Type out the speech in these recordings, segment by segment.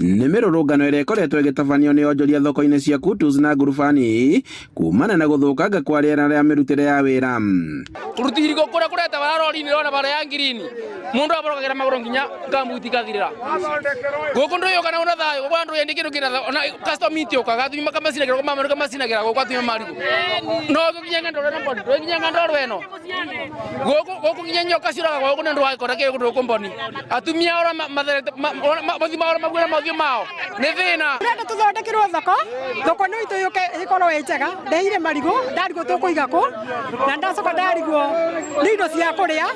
Nĩ mĩrũrũngano ĩrĩa ĩkoretwo ĩgĩtabanio nĩ onjoria thoko-inĩ cia Kutus na Ngurubani kumana na gũthũkanga kwa rĩera rĩa mĩrutĩre ya wĩra. Kũruta irigũ kũrĩa kũreta bara rori-inĩ rona bara ya ngirini mundu aborokagĩra magũrũ nginya ngambuti ikathirĩra gũkũ ndũyũka na una thayũ gũkũ andũ endi kĩndũ kĩna ona custom itiũkaga atumia makamacinagĩra gũkũ mamaruka macinagĩra gũkũ atumia marigũ no gũkinya ng'endo rweno mboni ndũgĩkinya ng'endo rweno gũkũ gũkũ nginya nyoka ciũragagwo gũkũ nĩ ũndũ wa gĩkonde kĩrĩ kũndũ gũkũ mboni atumia ora matherete mathi mao maguĩra mothiũ mao nĩ thĩna. Tũrenda tũthondekerwo thoko, thoko no itũ yũke ĩkorwo ĩ njega. Ndeire marigũ, ndarigwo tũkũiga kũ, na ndacoka ndarigwo nĩ indo cia kũrĩa.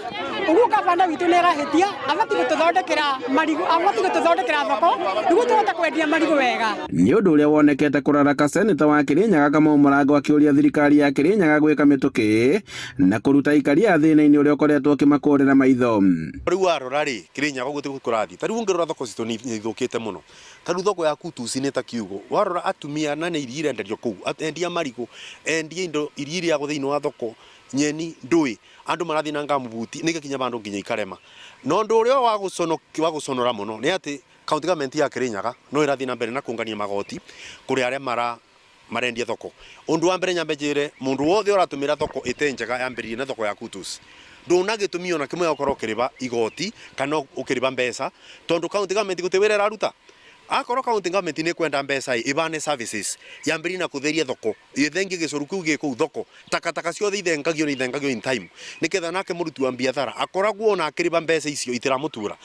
Ũguo gavana witũ nĩ arahĩtia, abatiĩ gũtũthondekera marigũ, abatiĩ gũtũthondekera thoko nĩguo tũhote kwendia marigũ wega. Nĩ ũndũ ũrĩa wonekete kũraraka Seneta wa Kirinyaga Kamau Mũrango akĩũria thirikari ya Kirinyaga gwĩka mĩtũkĩ na kũruta aikari a thĩna-inĩ ũrĩa ũkoretwo ũkĩmakũrĩra maitho. Rĩu warora rĩ, Kĩrĩnyaga ũguo tiguo kũrathiĩ. Ta rĩu ũngĩrora thoko citũ nĩ ithũkĩte mũno. Ta rĩu thoko ya Kutus nĩ ta kiugũ. Warora atumia na nĩ irio irenderio kũu, endia a marigũ, endia indo iria irĩagwo thĩinĩ wa thoko, nyeni, ndũĩ, andũ marathiĩ na ngambuti, nĩ igakinya bandũ nginya ikarema. Na ũndũ ũrĩa wa gũconora mũno nĩ atĩ county government ya Kĩrĩnyaga no ĩrathiĩ na mbere na kũngania magoti kũrĩ arĩa mara marendia thoko. Ũndũ wa mbere nyambe njĩre mũndũ wothe ũratũmĩra thoko ĩtee njega yambĩrĩrie na thoko ya Kutus. Ndũna gĩtũmi ona kĩmwe gĩa gũkorwo ũkĩrĩba igoti kana ũkĩrĩba mbeca tondũ county government gũtirĩ wĩra ĩraruta. Akorwo county government nĩ ĩkwenda mbeca ĩ, ĩbane services, yambĩrĩrie na kũtheria thoko, ĩthengie gĩcoru kĩu gĩ kũu thoko, takataka ciothe ithengagio na ithengagio in time nĩketha nake mũruti wa biathara akoragwo ona akĩrĩba mbeca icio itiramũtura.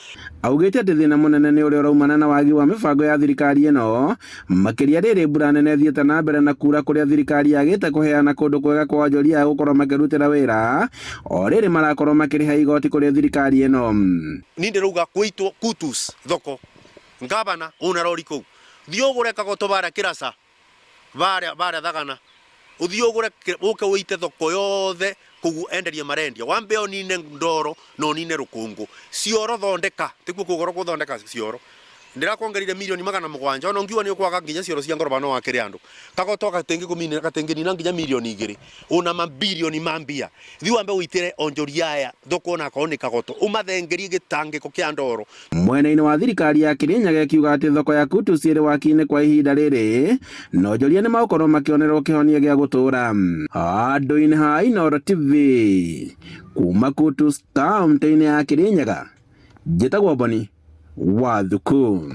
Augĩte atĩ thĩna mũnene nĩ ũrĩa ũraumana na wagi wa mĩbango ya thirikari ĩno, makĩria rĩrĩ mbura nene ĩthiĩte na mbere na kura kũrĩa thirikari yagĩte kũheana kũndũ kwega kwa onjoria aya gũkorwo makĩrutĩra wĩra o rĩrĩ marakorwo makĩrĩha igoti kũrĩ thirikari ĩno. Niĩ ndĩrauga kũitwo Kutus thoko, ngavana una rori kũu, thiĩ ũgũre kagoto barĩa Kĩraca, barĩa barĩa Thagana, ũthiĩ ũgũre ũke ũite thoko yothe kũu enderia marendia, wambe ũnine ndoro na ũnine rũkũngũ. Cioro thondeka, tikuo kũgoro gũthondeka cioro. Ndĩrakuongereire mirioni 700 ona ũngiuga nĩ ũkwaga nginya cioro cia ngoroba no wakĩre andũ. Kagoto gatingĩnina nginya mirioni 2 una mabirioni ma mbia. Thiĩ wambe ũitĩre onjoria aya thoko ona akorwo nĩ kagoto ũmathengerie gĩtangĩko kĩa ndoro. Mwena-inĩ wa thirikari ya Kirinyaga ĩkiuga atĩ thoko ya Kutus ĩrĩ waki-inĩ kwa ihinda rĩrĩ na onjoria nĩ magũkorwo makĩonerwo kĩhonia gĩa gũtũũra. Handũ-inĩ ha Inooro TV kuma Kutus kaunti-inĩ ya Kirinyaga, njĩtagwo Boni Wathuku.